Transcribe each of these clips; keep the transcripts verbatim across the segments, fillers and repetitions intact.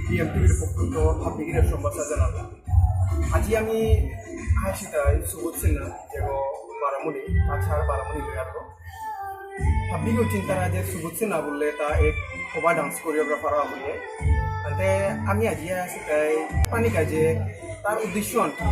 বিএমটিভির পক্ষ থেকে হাবিগিরে সম্ভাষা জানাবো। আজি আমি আছি তাই সুবোধ সিনহা, যেগো বারামুনি, কাছাড় বারামুনি লয়ারগো। হাবিগো চিন্তা রায় যে সুবোধ সিনহা বুললে তা এক খোবা ডান্স কোরিওগ্রাফার বুলিয়া। আনতে আমি আজি আছি তাই পানি কাজে তার উদ্দেশ্য আনতে।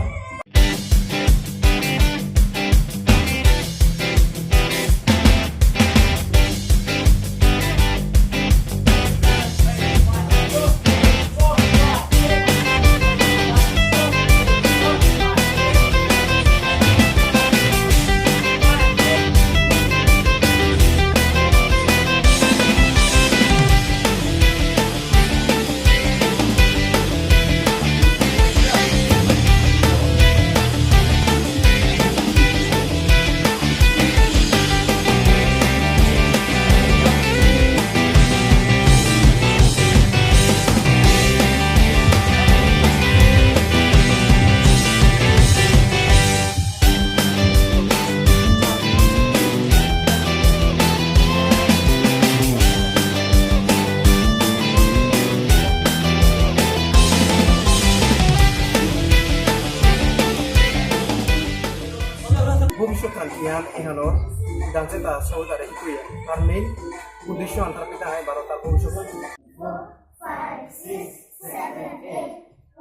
ভবিষ্যৎ খান ইয়ান এহানো ডান্সে তা সৌদারে হিকুইয়া। তার মেইন উদ্দেশ্য আন্তার পিতা হয় বারো তার ভবিষ্যৎ। Five, six, seven, eight.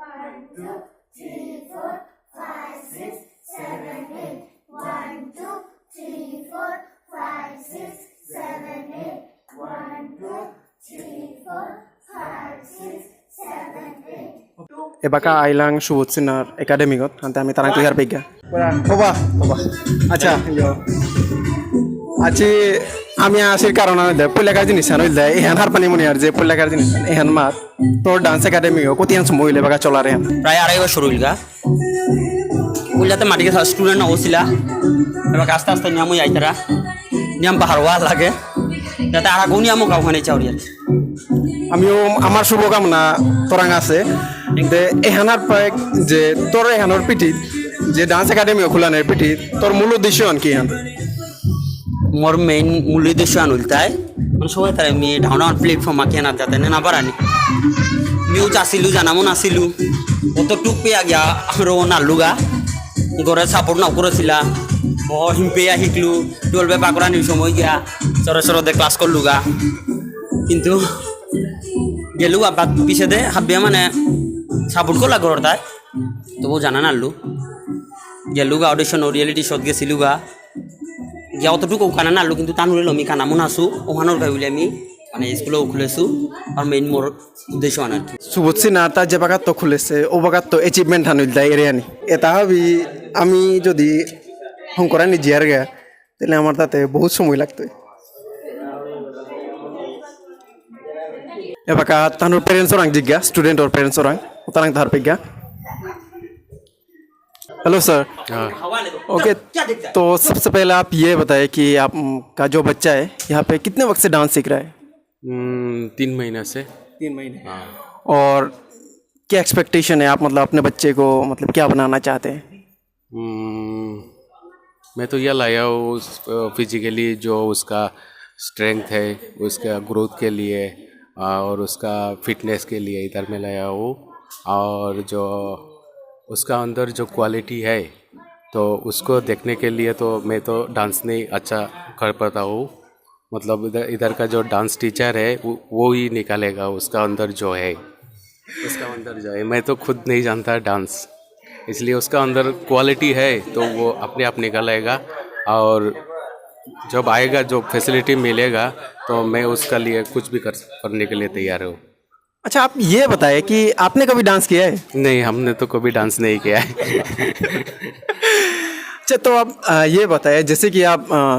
One, two, three, four, five, six, seven, eight. One, two, three, four, five, six, seven, eight. One, two, three, four, five, six, seven, eight. এবাকা আইলাং সুবোধ সিনহার একাডেমিগত, হানতে আমি তারাং তুই হার পেগা। হবা, হবা। আচ্ছা। আজি আমি আসির কারণ আমি দে, পুলেকার জিনিস আনো দে, এহান হার পানি মনে আর যে পুলেকার জিনিস, এহান মাত। তোর ডান্স একাডেমি ও কত সময় হইলে বাকা চলার এহান? প্রায় আড়াই বছর হইলগা। উল্লাতে মাটিকে স্টুডেন্ট অবস্থিলা। এবার আস্তে আস্তে নিয়ম হয়ে যাইতারা। নিয়ম বাহারওয়া লাগে। যাতে আর কোনো নিয়মও কাউখানে চাউরি আর কি। আমিও আমার শুভকামনা তোরাং আছে। যে এহানার পায় যে তোর এহানোর পিঠিত, যে ডান্স একাডেমি খুলানোর পিঠিত, তোর মূল উদ্দেশ্য আন কি হান? মোর মেইন মূল উদ্দেশ্য আন উল্টায়। মানে সবাই তারা আমি ডাউন ডাউন প্ল্যাটফর্ম আঁকি আনার যাতে না বাড়ানি। মিউ চাসিলু, জানামো নাসিলু। অত টুক পেয়া গিয়া আরো নালুগা। ঘরে সাপোর্ট নাও করেছিলা। বহু হিমপেয়া হিকলু। টুয়েলভে পাকরানির সময় গিয়া। সরে সরে দে ক্লাস করলুগা। কিন্তু গেলুগা বাদ পিছে দে হাবিয়া মানে সাপোর্ট করলা ঘর তাই। তবু জানা নালু। গেলুগা অডিশন ও রিয়েলিটি শোত গেছিলুগা। গিয়া অতটুকু কানা নালু কিন্তু তানুরে লমি কানা মন আসু। ওহানোর গাই বলে আমি মানে স্কুলে খুলেছু। আর মেইন মোর উদ্দেশ্য আন আর কি। সুবোধ সিনহা তা যে বাগাত তো খুলেছে, ও বাগাত তো অ্যাচিভমেন্ট হান ইলতাই এরিয়ানি। এটা হবি আমি যদি হংকরানি জিয়ার গা, তাহলে আমার তাতে বহুত সময় লাগতো। এবাকা তানুর প্যারেন্টস ওরাং জিজ্ঞা, স্টুডেন্ট ওর প্যারেন্টস ওরাং, ও তারাং তাহার পেগা। Hello sir. हाँ। ओके, तो सबसे पहले आप ये बताएं कि आपका जो बच्चा है, यहाँ पे कितने वक्त से डांस सीख रहा है? हम्म, तीन महीना से। तीन महीने। हाँ। और क्या एक्सपेक्टेशन है आप, मतलब, अपने बच्चे को, मतलब, क्या बनाना चाहते हैं? हम्म, मैं तो यह लाया हूँ, उस, अ, फिजिकली जो उसका स्ट्रेंथ है, उसका ग्रोथ के लिए, अ, और उसका फिटनेस के लिए इधर मैं लाया हूँ। और जो उसका अंदर जो क्वालिटी है, तो उसको देखने के लिए तो मैं तो डांस नहीं अच्छा कर पाता हूँ। मतलब इधर, इधर का जो डांस टीचर है, वो, वो ही निकालेगा उसका अंदर जो है, उसका अंदर जो है। मैं तो खुद नहीं जानता डांस, इसलिए उसका अंदर क्वालिटी है, तो वो अपने आप निकल आएगा। और जब आएगा, जो फैसिलिटी मिलेगा, तो मैं उसका लिए कुछ भी कर, करने के लिए तैयार हूँ। अच्छा, आप ये बताएं कि आपने कभी डांस किया है? नहीं, हमने तो कभी डांस नहीं किया है। अच्छा, तो आप, आ, ये बताएं, जैसे कि आप, आ,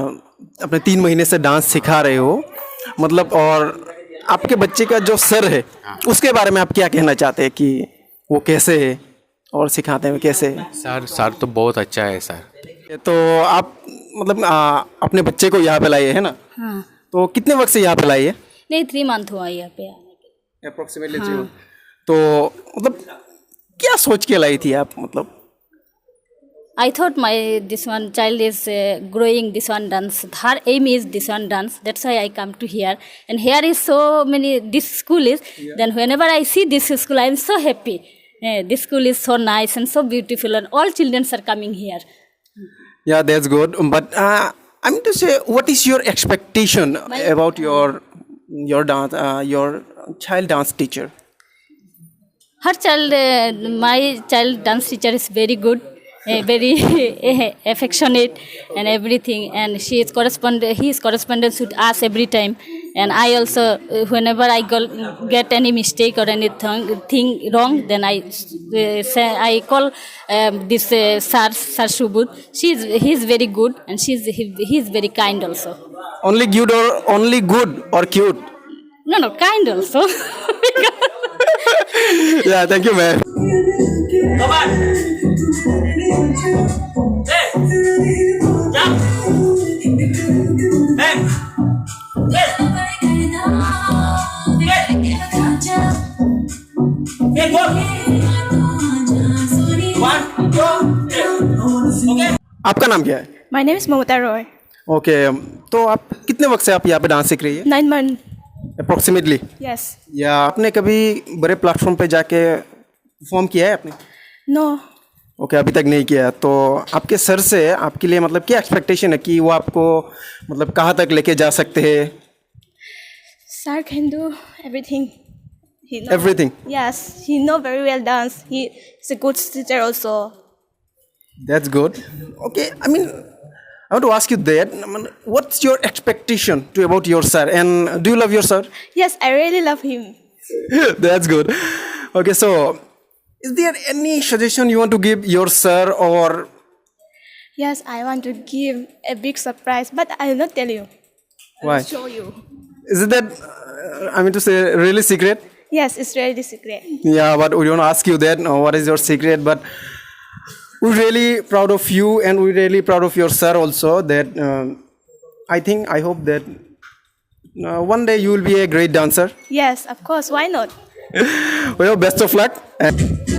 अपने तीन महीने से डांस सिखा रहे हो, मतलब, और आपके बच्चे का जो सर है, हाँ। उसके बारे में आप क्या कहना चाहते हैं कि वो कैसे है और सिखाते हैं कैसे है? सर, सर तो बहुत अच्छा है, सर। तो आप, मतलब, आ, अपने बच्चे को यहाँ पे लाए हैं ना? हाँ। तो कितने वक्त से यहाँ पे लाए हैं? नहीं, थ्री मंथ हुआ यहाँ पे आने के। अप्रोक्सीमेटली हाँ। जी। तो, मतलब, क्या सोच के लाई थी आप, मतलब? I thought my this one child is uh, growing this one dance. Her aim is this one dance. That's why I come to here. And here is so many. This school is. Yeah. Then whenever I see this school, I am so happy. Eh, this school is so nice and so beautiful, and all children are coming here. Yeah, that's good. But uh, I mean to say, what is your expectation My- about your your dance uh, your child dance teacher? Her child, uh, my child dance teacher is very good, uh, very affectionate and everything. And she is correspond. He is correspondence with us every time. And I also, uh, whenever I go, get any mistake or anything thing wrong, then I uh, say, I call um, this uh, sir, Sir Subud. She is, he is very good, and she is, he, he is very kind also. Only good or only good or cute? No, no, kind also. Yeah, thank you, ma'am. Come on. Hey. Jump. Hey. Hey. Hey. Hey, go. One, two, three. Okay. आपका नाम क्या है? My name is Mamata Roy. Okay. तो आप कितने वक्त से आप यहाँ पे डांस सीख रही है? Nine month. अप्रोक्सीमेटली? Yes. या आपने कभी बड़े प्लेटफॉर्म पे जाके परफॉर्म किया है आपने? No. ओके, अभी तक नहीं किया। तो आपके सर से आपके लिए मतलब क्या एक्सपेक्टेशन है कि वो आपको मतलब कहाँ तक लेके जा सकते हैं? Sir can do everything. He know. Everything? Yes, he know very well dance. He is a good teacher also. That's good. Okay, I mean, I want to ask you that. I mean, what's your expectation to about your sir? And do you love your sir? Yes, I really love him. That's good. Okay, so is there any suggestion you want to give your sir or? Yes, I want to give a big surprise, but I will not tell you. Why? Show you. Is it that, uh, I mean to say, really secret? Yes, it's really secret. Yeah, but we don't ask you that. Uh, what is your secret? But we're really proud of you, and we're really proud of your sir also. That um, I think, I hope that uh, one day you will be a great dancer. Yes, of course. Why not? Well, best of luck. And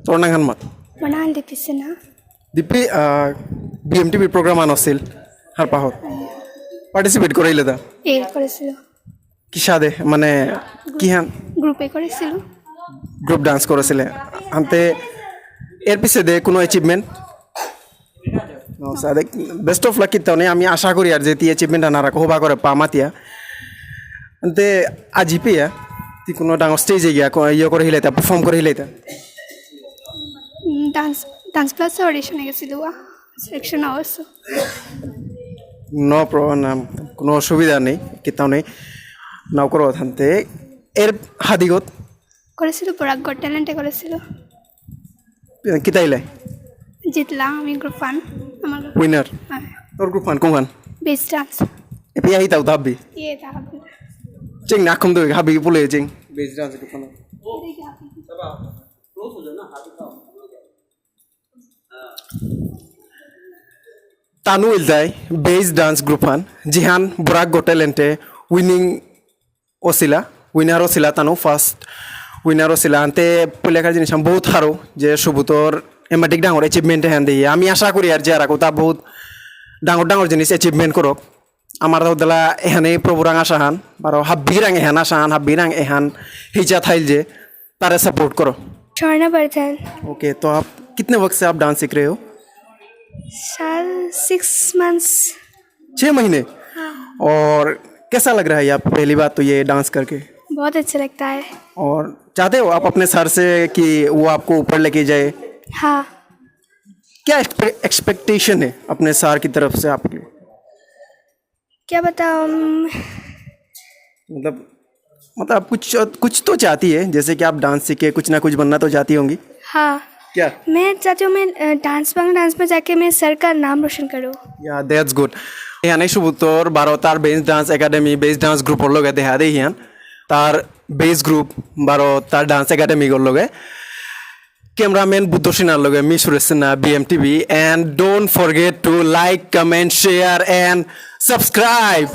তোর নাঙহান মাত। মনাহান দীপি সিনহা। দীপি, আহ, B M T V programme আন আছিল, সাৰ পাহত। পাৰ্টিচিপেট কৰিলে তা? এ, কৰিছিলো। কিসাদে, মানে, কিহান? গ্ৰুপে কৰিছিলো। গ্ৰুপ ডান্স কৰিছিলে। আনতে, এর পিছে দে কোনো এচিভমেণ্ট? No, sir, দেখ, বেস্ট অফ লাক কিতাও নেই। আমি আশা করি আর যে তি এচিভমেণ্ট আনারা হবা করে পা মাতিয়া। আনতে, আজি পিয়া, তি কোনো ডাঙর স্টেজে গিয়া, কো-, ইয়ে করে হিলাইতা, পারফর্ম করে হিলাইতা? ডান্স, ডান্স প্লাস অডিশনে গেছিলো, সিলেকশন অসু। নো প্রবলেম, কোনো অসুবিধা নেই, কিতাও নেই। নাও করো থানতে। এর হাদিগত? করেছিলো, বরাক গট ট্যালেন্টে করেছিলো। কিতা ইলে? জিতলাম আমি গ্রুপ ওয়ান, আমার গ্রুপ। উইনার? হ্যাঁ। তোর গ্রুপ ওয়ান কোনখান? Base dance. এপি আহি তাও দাবি। ইয়ে, দাবি। চেং না কম দই, হাবি পুলে চেং। Base dance group one. Tanu ইলতাই বেস ডান্স গ্রুপ হান, জিহান বরাক গট ট্যালেন্টে উইনিং অসিলা, উইনার অসিলা তানু ফার্স্ট উইনার অসিলা। আনতে পইলাকার জিনিস আমি বহুত হারো যে সুবুতর এমাটিক ডাঙর অ্যাচিভমেন্ট এহান দিয়ে। আমি আশা করি আর যে আর কোথা বহুত ডাঙর ডাঙর জিনিস অ্যাচিভমেন্ট করক। আমার তো দিলা এহানে প্রভুরাং আশাহান, বারো হাব্বিরাং এহান আশাহান, হাব্বিরাং এহান হিজা থাইল যে তারে সাপোর্ট করো। স্বর্ণা বর্ধন। ओके, तो आप कितने वक्त से आप डांस सीख रहे हो? शायद सिक्स मंथ्स। छः महीने? हाँ। और कैसा लग रहा है आप पहली बार तो ये डांस करके? बहुत अच्छा लगता है। और चाहते हो आप अपने सर से कि वो आपको ऊपर लेके जाए? हाँ। क्या एक्सपे-, एक्सपेक्टेशन है अपने सर की तरफ से आपके लिए? क्या बताऊँ? मतलब, मतलब आप कुछ, कुछ तो चाहती है, जैसे कि आप डांस सीखे, कुछ ना कुछ बनना तो चाहती होंगी। हाँ। क्या? मैं चाहती हूँ, मैं, अ, डांस, बांग्ला डांस में जाके मैं सर का नाम रोशन करूँ। या, that's good। এহানে সুবুতর বারো তার base dance academy, base dance গ্রুপর লগে দেখা দেই হিয়ান। তার বেস গ্রুপ বারো তার ডান্স একাডেমি গর লগে, ক্যামেরাম্যান বুদ্ধ সিনহার লগে মি সুরেশ সিনহা, বিএমটিভি। And don't forget to like, comment, share and subscribe.